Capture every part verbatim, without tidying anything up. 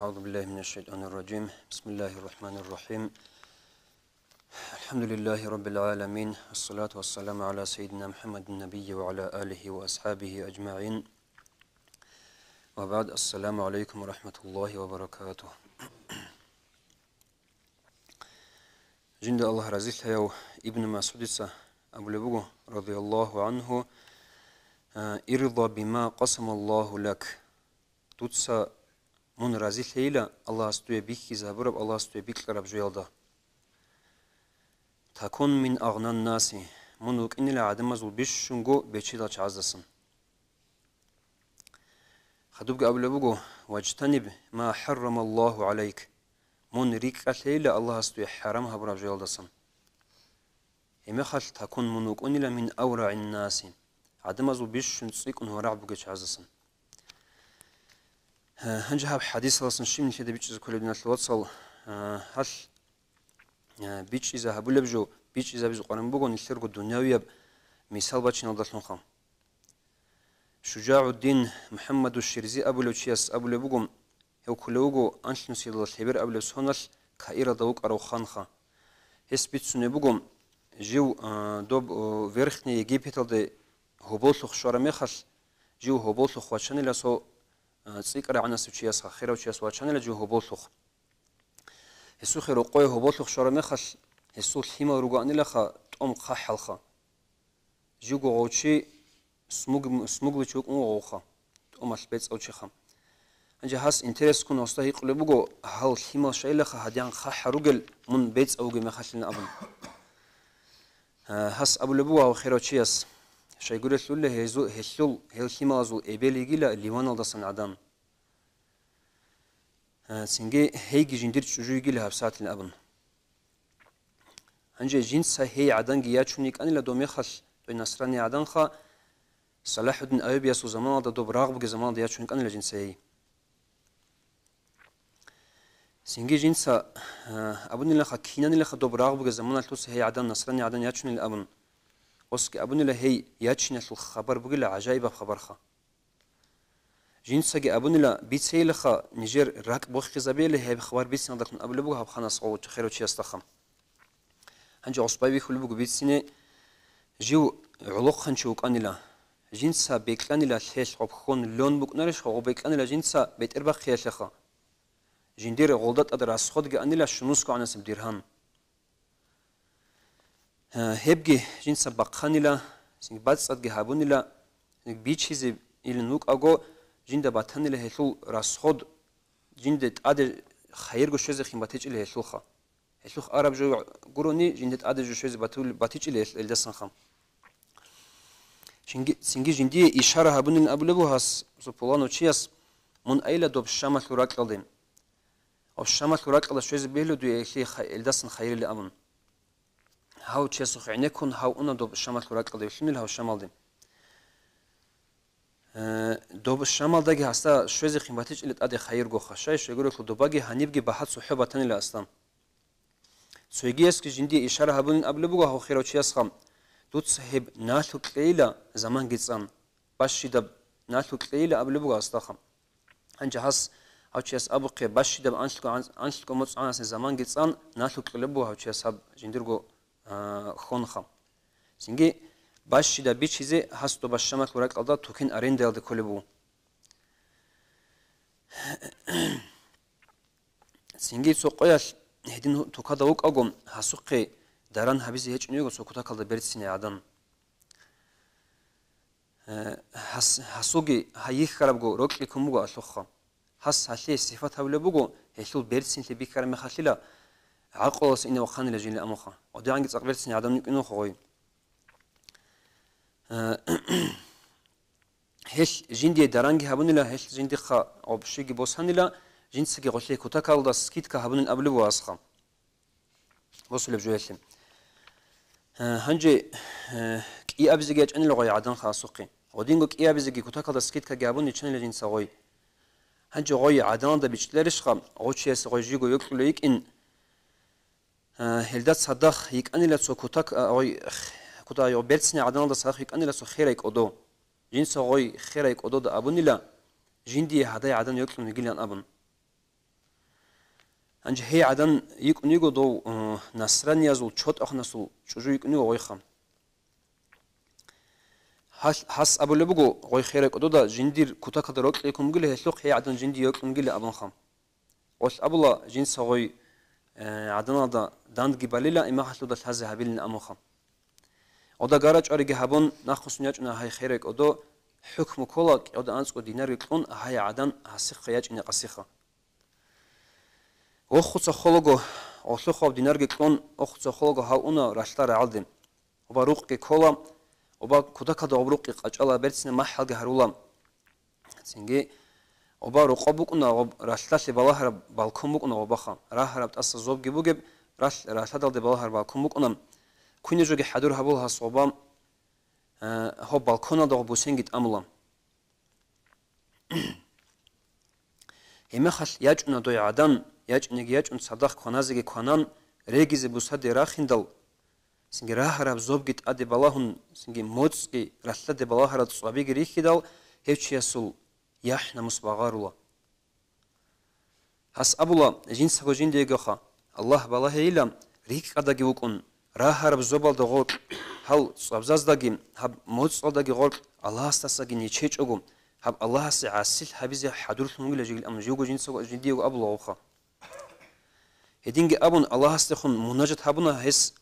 أعوذ بالله من الشيطان الرجيم. بسم الله الرحمن الرحيم. الحمد لله رب العالمين. والصلاة والسلام على سيدنا محمد النبي وعلى آله وأصحابه أجمعين. وبعد. السلام عليكم ورحمة الله وبركاته. Жинда Аллагь разилъаяв Ибн МасгӀудица абулеб буго, радияллагьу гӀангьу: «Ирда бима къасамаллагьу лак». Дуца мун разилъейила Аллагьас дуе бихьизабураб, Аллагьас дуе бикьараб жоялда. «Такун мин агънан наси», мун вукӀинила гӀадамазул бищунго бечедал чагӀаздасан. Хадубги абулеб буго: «Важтаниб ма хӀаррамаллагьу гӀалайк», мун рикӀкӀалъейила Аллагьас дуе хӀарам гьабураб жоялдасан. Гьебмехалъ такун мун вукӀунила мин аврагӀин наси, гӀадамазул бищун цӀикӀкӀун варагӀ бугел чагӀаздасан. Гьанже гьаб хӀадисалдасан щиб нилъеда бичӀчӀизе кколеб, диналъул вацал, гьалъ бичӀчӀизе гьабулеб жо, бичӀчӀизабизе къваригӀун буго нилъерго дунявияб мисал бачиналдалъунха. ШужагӀуддин МухӀаммаду Ширзи абулев чияс абулеб буго, гьев кколев вуго анлънусиялда лъебер абулеб соналъ Каиралда вукӀарав ханха. Гьес бицунеб буго, жив, а, доб, о, Верхний Египеталде гьоболлъухъ щвараб мехалъ, жив гьоболлъухъ вачанила цо, а, цӀикӀкӀарагӀанасев чиясха, херав чияс вачанила жив гьоболлъухъ. Гьесухъе рокъое гьоболлъухъ щвараб мехалъ, гьесул лъимал ругоанилаха тӀом хъахӀалха. Живго гъов чи смуг-, смугличи вукӀун вуго гъовха, тӀомалъ бецӀав чиха. Гьанже гьас интерес ккун гьасда гьикъулеб буго, гьал лъимал щайилаха гьадигӀан хъахӀал ругел мун бецӀав вугеб мехалъилан абун. Гьас абулеб буго гьав херав чияс, щайгурелъул гьезу-, гьелъул, гьел лъималазул эбел йигила Ливаналдасан гӀадан. Цинги гьейги жиндир чӀужу йигила гьабсагӀатилан абун. Гьанже жинца гьей гӀаданги ячун йикӀанила доб мехалъ, той насрани гӀаданха, СалахӀуддин Айюбиясул заманалда доб рагъ бугеб заманалда ячун йикӀанила жинца гьей. Цинги жинца, а, абунилаха, кинанилаха доб рагъ бугеб заманалъуса гьей гӀадан, насрани гӀадан ячунил абун. Осги абунила гьей ячиналъул хабар бугила гӀажаибаб хабарха. Жинцаги абунила бицейилаха, нижер ракӀ бохизабейила гьеб хабар бициналдалъун абулеб буго гьаб ханас гъов херав чиясдаха. Гьанже гъос байбихьулеб буго бицине, жив гӀолохъанчи вукӀанила, жинца бекьанила лъелъ гъоб хьон лъон букӀунарищха, гъоб бекьанила жинца бетӀербахъиялъеха. Жиндир гъолда тӀад расходги анила щунусго гӀанасеб диргьам. Гьебги жинца бахъанила, бацӀцӀадги гьабунила, бичизе илин вукӀаго, жинда батанила гьелъул расход, жинде тӀаде хайирго щвезехин батичӀила гьелъулха. Гьелъухъ араб жо гурони, жинде тӀаде жо щвезе батул-, батичӀила гьел-, гьелдасанха. Цинги, цинги жиндие ишара гьабунилан абулеб буго гьас, цо пуланав чияс, мун айила доб Шамалъул ракьалде. Гьав Шамалъул ракьалда щвезе бегьлу дуе гьелъие ха-, гьелдасан хайирилан абун. Гьав чиясухъ гӀенеккун гьав уна доб Шамалъул ракьалда, вилълъунила гьав Шамалде. Э, доб Шамалдаги гьасда щвезехъин батичӀила тӀаде хайиргоха, щай щайгурелъул добаги гьанибги багьа цохӀо батанила аслан. Цойгиясги жиндие ишара гьабунин абулеб буго гьав хирав чиясха, дуца гьеб налъу кьейила заманги цӀан, бащидаб налъу кьейила абулеб буго гьасдаха. Гьанже гьас гьав чияс абухъе, бащидаб анлъго, анлъго моцӀ гӀанасеб заманги цӀан, налъу кьолеб буго гьав чияс гьаб жиндирго, а, хьонха. Цинги бащидаб бичизе гьас доб Шамалъул ракьалда тукин арендаялде кколеб буго. Цинги цо къоялъ гьедин тукада вукӀаго, гьасухъе даран гьабизе гьечӀун йиго цо кутакалда берцине гӀадан. Э, гьас-, гьасулги гьай йихьарабго рокьи ккун буго алъухъа. Гьас гьалъие сипат гьабулеб буго, гьелъул берцинлъи бихьараб мехалъила, гӀакълуялъа ине вахъанила жинлъи амуха. ОдигӀанги цӀакъ берцин гӀадан йикӀинухъ гъой. Э, гьелъ жиндие даранги гьабунила, гьелъ жиндихъа гъоб щиги босанила, жинцаги гъолъие кутакалда скидка гьабунин абулеб буго гьасха. Босулеб жо гьелъе. Э, гьанже, э, кӀиабизеги ячӀанила гъой гӀадан хасухъе. Гъодинго кӀиабизеги кутакалда скидкаги гьабун иччанила жинца гъой. Гьанже гъой гӀаданалда бичӀчӀиларищха, гъов чиясе гъой жиго йокьулей йикӀин, э, гьелда цадахъ йикӀанила цо кутак, а, гъой, кутак гъой берцинай гӀаданалда цадахъ йикӀанила цо херай кӀодо. Жинца гъой херай кӀодода абунила, жиндие гьадай гӀадан йокьун йигилан абун. Гьанже гьей гӀадан йикӀун йиго дов, э, насраниязул чотӀахънасул чӀужу йикӀун йиго гъойха. Гьалъ-, гьас абулеб буго, гъой херай кӀодода жиндир кутакалда рокьиккун бугила, гьелъухъ гьей гӀадан жиндие йокьун бугила абунха. Гъолъ абула, жинца гъой, э, гӀаданалда дандги балила, имахалъуда лъазе гьабилин абунха. Ода гара-чӀвариги гьабун, нахъвуссун ячӀуна гьай херай кӀодо, хӀукму ккола кӀиго анцӀго динарги кьун гьай гӀадан гьасихъа ячӀине къасиха. Охуца холаго, гъолъухъ гьаб динарги кьун, охуца холаго гьав уна ралъда рагӀалде. Оба рукъги ккола, оба кутакалда гъоб рукъги къачӀала, берцина махӀалги гьарула. Цинги оба рокъоб букӀуна, гъоб ралъдалъе балагьараб балкон букӀуна гъобаха. Рагьараб тӀаса зобги бугеб, ралъ-, ралъадалде балагьараб балкон букӀуна. Куйне жоги хӀадур гьабула гьас гъоба, э, гьоб балконалда гъоб бусенги тӀамула. Гьеб мехалъ ячӀуна дой гӀадан, ячӀунеги ячӀун, цадахъ кваназеги кванан, регизе бусаде рахиндал, цинги рагьараб зобги тӀаде балагьун, цинги моцӀги ралъаде балагьарал цӀвабиги рихьидал, гьев чиясул яхӀ-намус багъарула. Гьас абула, жинцаго жиндиегоха, Аллагь балагьейила, рикӀкӀадаги вукӀун, рагьараб зобалда гъоркь, гьал цӀвабзаздаги, гьаб моцӀалдаги гъоркь, Аллагьасдасаги нечечӀого, гьаб Аллагьасе гӀасилъ гьабизе хӀадурлъун вугила жигил, амма живго жинцаго жиндиего абула гъовха. Гьединги абун, Аллагьасдехун мунажат гьабуна гьес: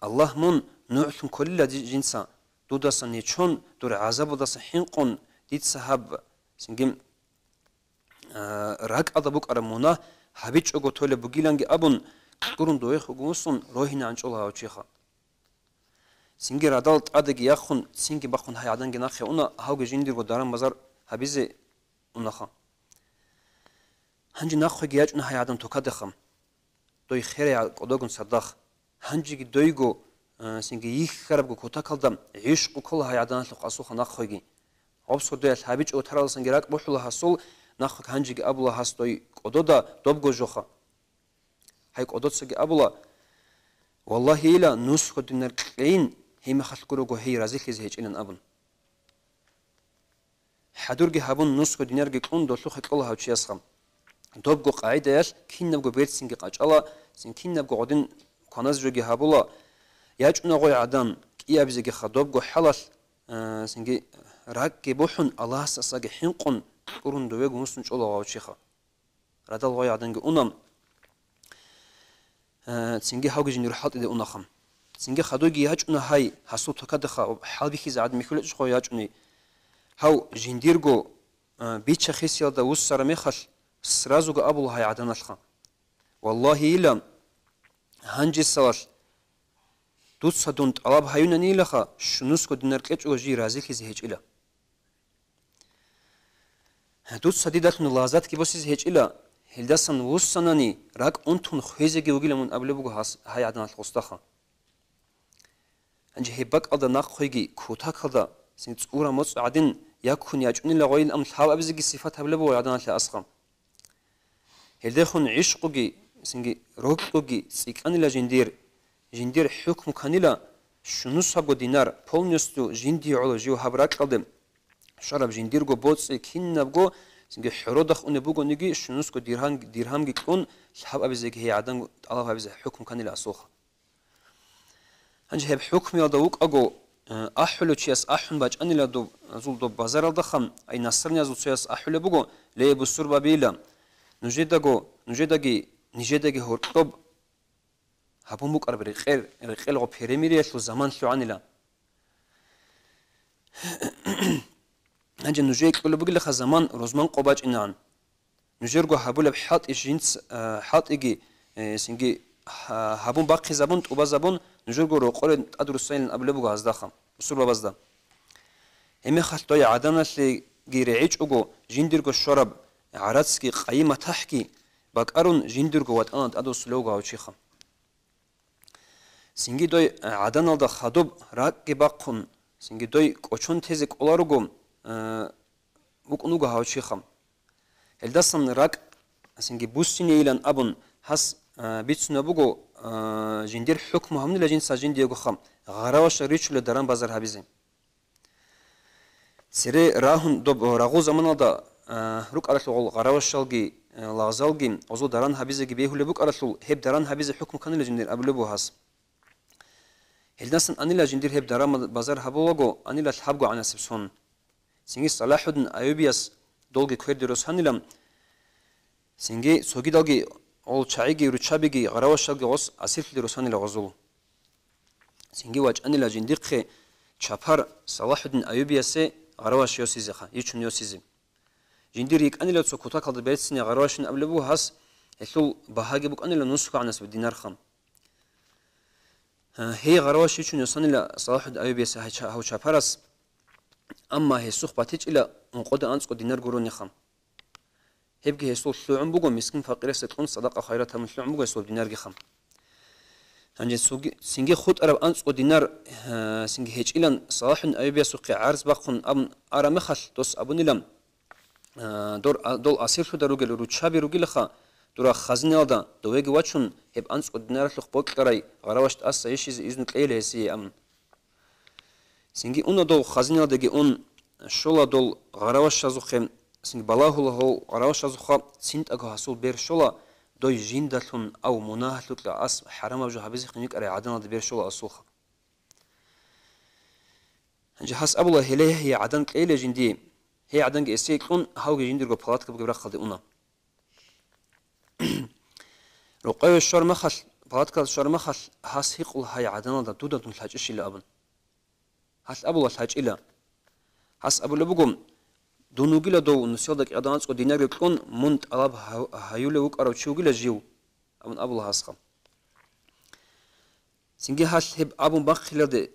«Аллагь, мун нугӀлъун кколила ди-, жинца, дудасан нечон, дур гӀазабалдаса хӀинкъун, дица гьаб, цинги, а, ракӀалда букӀараб мунагь гьабичӀого толеб бугиланги», — абун, кьурун довехъ вугевуссун рогьинегӀан чӀола гьав чиха. Цинги радал тӀадеги яхъун, цинги бахъун гьай гӀаданги нахъе уна, гьавги жиндирго даран-базар гьабизе унаха. Гьанже нахъеги ячӀуна гьай гӀадан тукадеха. Дой херай кӀодогун цадахъ. Гьанжеги дойго, э, цинги йихьарабго кутакалда гӀишкъу ккола гьай гӀаданалъухъ асулха нахъеги. Гъоб сордоялъ гьабичӀого тараласанги ракӀ бухӀула гьасул, нахъеги гьанжеги абула гьас дой кӀодода добго жоха. Гьай кӀодоцаги абула: «Валлагьийила, нусго динар кьейин, гьеб мехалъ гурого гьей разилъизе гьечӀилан», — абун. ХӀадурги гьабун, нусго динарги кьун, долъухъе кьола гьав чиясха. Добго къагӀидаялъ кинабго берцинги къачӀала, цин кинабго гъодин кваназе жоги гьабула, ячӀуна гъой гӀадан, кӀиабизегиха добго хӀалалъ, э, цинги ракӀги бухӀун, Аллагьасдасаги хӀинкъун, кьурун довего мусун чӀола гъав чиха. Радал гъой гӀаданги уна, э, цинги гьавги жиндир хӀалтӀиде унаха. Цинги хадуги ячӀуна гьай, гьасул тукадеха, хӀалбихьизе гӀадин михьулечӀо ячӀуни. Гьав жиндирго, э, бича-хисиялда вуссара мехалъ, сразуго абула гьай гӀаданалъха: «Валлагьийила, гьанжесалалъ дуца дун тӀалаб гьаюнанилаха, щунусго динар кьечӀого жий разилъизе гьечӀила». Дуца дидалъун лаззатги босизе гьечӀила, гьелдасан вуссанани, ракӀ унтун хвезеги вугила мун абулеб буго гьас, гьай гӀаданалъ гъосдаха. Гьанже гьеб бакӀалда нахъойги кутакалда цин цӀура моцӀ гӀадин яккун ячӀунила гъойил ам лъабабизеги сифат гьабулеб буго гӀаданалъе асха. Гьелдехун гӀишкъуги, цинги рокьуги цӀикӀкӀанила жиндир, жиндир хӀукму кканила, щунусабго динар полностью жиндие гӀоло жив гьаб ракьалде щвараб жиндирго боцӀи кинабго, цинги хӀородахъ унеб бугониги, щунусго диргьам-, диргьамги кьун, лъабабизеги гьей гӀадан тӀалаб гьабизе хӀукму кканила асулха. Гьанже гьеб хӀукмуялда вукӀаго, э, ахӀулев чияс ахӀун бачӀанила доб, зул доб базаралдаха, ай насраниязул цояс ахӀулеб буго: «Ле, бусурбабила, нужедаго, нужедаги, нижедаги гьоркьоб гьабун букӀараб рекъел, рекъелгъо перемириялъул заман лъугӀанила». Гьанже нужее кьолеб бугелаха заман рузман къо бачӀинегӀан. Нужерго гьабулеб хӀалтӀи жинц, а, хӀалтӀиги, э, цинги гьа-, гьабун бахъизабун, тӀубазабун, нужерго рокъоре тӀадруссайилан абулеб буго гьаздаха, бусурбабазда. Гьебмехалъ дой гӀаданалъеги регӀичӀого, жиндирго щвараб гӀарацги къайи-матахӀги бакӀарун, жиндирго ватӀана тӀадвуссулев вуго гьав чиха. Цинги дой, э, гӀаданалда хадуб ракӀги бахъун, цинги дой кӀочон тезе кӀоларуго, э, вукӀун вуго гьав чиха. Гьелдасан ракӀ цинги буссинейилан абун, гьас, э, бицунеб буго, э, жиндир хӀукму гьабунила жинца жиндиегоха гъаравашал ричулел даран-базар гьабизе. Цере рагьун доб рагъул заманалда, а, рукӀаралъул гъол гъаравашалги, а, лагъзалги, гъозул даран гьабизеги бегьулеб букӀаралъул, гьеб даран гьабизе хӀукму кканила жиндир абулеб буго гьас. Гьелдасан анила жиндир гьеб даран базар гьабулаго, анила лъабго гӀанасеб сон. Цинги СалахӀуддин Аюбияс долги кверде росанила, цинги цогидалги гъол чагӀиги руччабиги гъаравашалги гъос асирлъуде росанила гъозул. Цинги вачӀанила жиндихъе чапар СалахӀуддин Аюбиясе гъараваш йосизеха, йичун йосизе. Жиндир йикӀанила цо кутакалда берцине гъаравашин абулеб буго гьас, гьелъул багьаги букӀанила нусго гӀанасеб динарха. Гьей гъараваш йичун йосанила СалахӀуддин Аюбиясе гьай ча-, гьав чапарас, амма гьесухъ батичӀила ункъода анцӀго динар гурониха. Гьебги гьесул лъугӀун буго, мискин-факъирасе кьун садакъа-хайрат гьабун лъугӀун буго гьесул динаргиха. Гьанже цуги-, цинги хутӀараб анцӀго динар, э, цинги гьечӀилан СалахӀуддин Аюбиясухъе гӀарз бахъун абун араб мехалъ, дос абунила, э, дор-, а, дол асирлъуда ругел руччаби ругилаха, дура хазиналда довеги вачун, гьеб анцӀго динаралъухъ бокьарай гъараваш тӀаса йищизе изну кьейила гьесие, амин. Цинги уна дов хазиналдаги ун, щола дол гъаравашазухъе, цинги балагьула гьов гъаравашазухъа, цинтӀаго гьасул бер щола, дой жиндалъун ав мунагьалъукьа ас хӀарамаб жо гьабизехъин йикӀарай гӀаданалда бер щола асулха. Гьанже гьас абула, гьеле гьей гӀадан кьейила жиндие, гьей гӀаданги эсие кьун, гьавги жиндирго палатка бугеб рахъалде уна. Рокъове щвар махалъ, палаткалда щвар махалъ, гьас гьикъула гьай гӀаданалда дуда дун лъачӀищила абун. Гьалъ абула лъачӀила. Гьас абулеб буго, дун вугила дов нусиялда кӀикъоялда анцӀго динарги кьун, мун тӀалаб гьа-, гьаюлев вукӀарав чи вугила жив, абун абула гьасха. Цинги гьалъ гьеб абун бахъиналде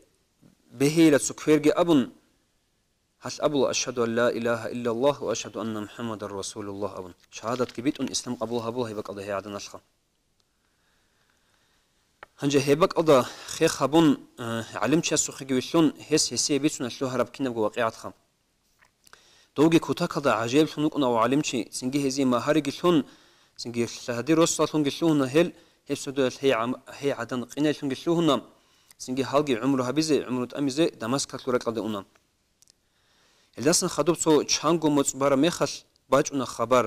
бегьейила цо кверги абун, гьалъ абула, «Ашгьаду ан ла илагьа иллаллагь ва ашгьаду анна МухӀаммадан расулуллагь», абун. Шагьадатги битӀун, ислам къабул гьабула гьеб бакӀалда гьей гӀаданалъха. Гьанже гьеб бакӀалда хех гьабун, э, гӀалимчиясухъеги вилълъун, гьес гьесие бицуна лъугьараб кинабго вакъигӀатха. Довги кутакалда гӀажаиблъун вукӀуна гьав гӀалимчи, цинги гьезие магьариги лъун, цинги лъади росалъунги лъугьуна гьел, гьеб сордоялъ гьей гӀам-, гьей гӀадан къинайлъунги лъугьуна, цинги гьалги гӀумру гьабизе, гӀумру тӀамизе Дамаскалъул ракьалде уна. Гьелдасан хадуб цо чанго моцӀ бараб мехалъ бачӀуна хабар.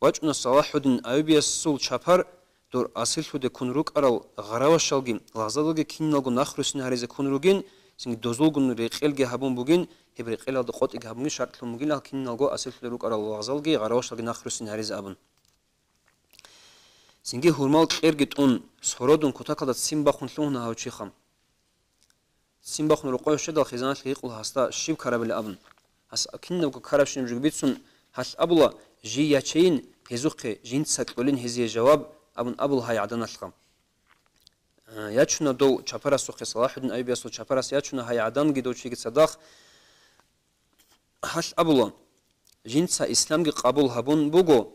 ВачӀуна СалахӀуддин Аюбиясул чапар, дор асирлъуде ккун рукӀарал гъаравашалги лагъзадалги киналго нахъруссин гьаризе ккун ругин, цинги дозулгун рекъелги гьабун бугин, гьеб рекъелалда къотӀиги гьабунги шартӀлъун бугин, гьал киналго асирлъуде рукӀарал лагъзалги гъаравашалги нахъруссин гьаризе абун. Цинги гьурмал кьерги тӀун, сородун кутакалда ццин бахъун лъугьуна гьав чиха. Ццин бахъун рокъове щведал хизаналъ гьикъула гьасда щиб ккарабилан абун. Гьас кинабго ккарабщинаб жо бицун, гьалъ абула, жий ячейин гьезухъе, жинца кьолин гьезие жаваб, абун абула гьай гӀаданалъха. Э, ячуна дов чапарасухъе, СалахӀуддин Аюбиясул чапарас ячуна гьай гӀаданги дов чиги цадахъ. Гьалъ абула, жинца исламги къабул гьабун буго,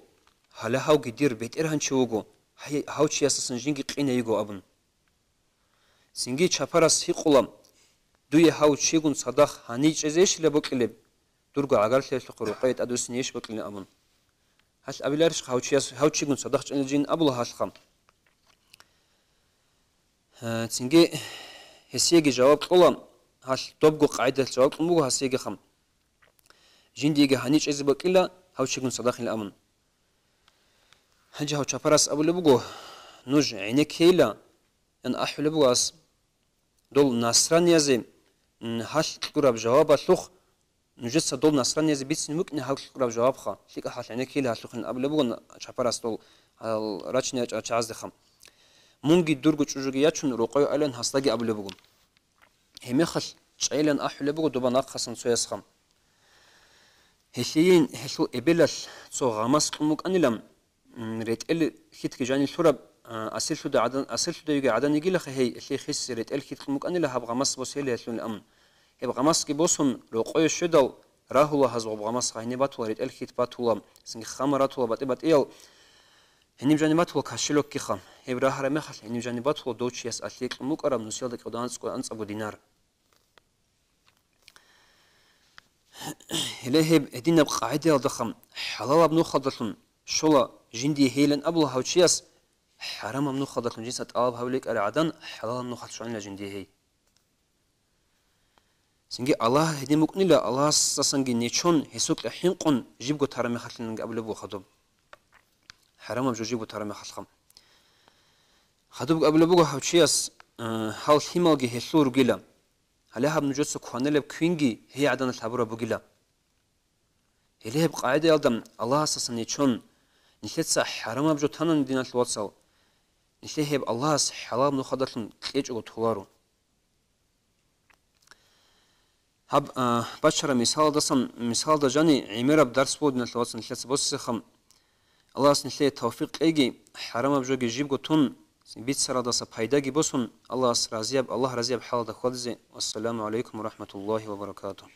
гьале гьавги дир бетӀергьанчи вуго, гьай-, гьав чиясдасан жинги къинай йиго абун. Цинги чапарас гьикъула, дуе гьав чигун цадахъ гьаничӀезейищила бокьилеб, дурго гӀагарлъиялъухъе рокъое тӀадвуссинейищ бокьилин абун. Гьалъ абиларищ гьав чияс, гьав чигун цадахъ чӀунел жин абула гьалха. Э, цинги гьесиеги жаваб кьола, гьалъ добго къагӀидалъ жаваб кьун буго гьасиегиха. Жиндиеги гьаничӀезе бокьила гьав чигун цадахъин абун. Гьанже гьав чапарас абулеб буго, нуж гӀенеккейила, ян ахӀулеб буго гьас. Дол насраниязе, м, гьалъ кьураб жавабалъухъ, нужеца дол насраниязе бицин букӀине гьаб кьураб жавабха, лъикӀа гьалъ гӀенеккейила гьалъухъин абулеб буго на-, чапарас дол гьал рачине ячӀарал чагӀаздеха. Мунги дурго чӀужуги ячун, рокъове айилан гьасдаги абулеб буго. Гьебмехалъ чӀайилан ахӀулеб буго доба нахъасан цоясха. Гьелъийин гьелъул эбелалъ цо гъамас кьун букӀанилан, м, ретӀел хьитги жанив лъураб, а, асирлъуда гӀадан-, асирлъуда йиги гӀадан йигилаха гьей, гьелъие хисизе ретӀел хьит кьун букӀанила гьаб гъамас босейилан абун. Гьеб гъамасги босун, рокъове щведал, рагьула гьаз гъоб гъамас гьайне батула, ретӀел хьит батула, цинги хамар ратула батӀи-батӀиял. Гьениб жаниб батула кошелёкгиха. Гьеб рагьараб мехалъ гьениб жаниб батула дов чияс алъие кьун букӀараб нусиялда кӀодо анцӀго-, анцӀабго динар. Гьеле гьеб гьединаб къагӀидаялдаха хӀалалаб нухалдалъун щола жиндие гьейилан абула гьав чияс, хӀарамаб нухалдалъун жинца тӀалаб гьабулеб кӀарай гӀадан хӀалалаб нухалъ щванила жиндие гьей. Цинги Аллагь гьедин букӀнила, Аллагьасдасанги нечон, гьесукьа хӀинкъун жибго тараб мехалъиланги абулеб буго хадуб. ХӀарамаб жо жибго тараб мехалъха. Хадуб абулеб буго гьав чияс, э, гьал лъималги гьелъул ругила. Гьале гьаб нужеца кванилеб квинги гьей гӀаданалъ гьабураб бугила. Гьеле гьеб къагӀидаялда Аллагьасдасан нечон, нилъеца хӀарамаб жо танани, диналъул вацал, нилъее гьеб Аллагьас хӀалалаб нухадалъун кьечӀого толаро. Гьаб, а, бачараб мисалалдасан, мисалда жани гӀемераб дарс буго, диналъул вацал, нилъеца босизе хам. Аллагьас нилъее тавфикъ кьеги, хӀарамаб жоги жибго тун, бицаралдаса пайдаги босун, Аллагьас разияб, Аллагь разияб хӀалалда хьвадизе. Вассаламу гӀалайкум ва рахӀматуллагьи ва баракатугь.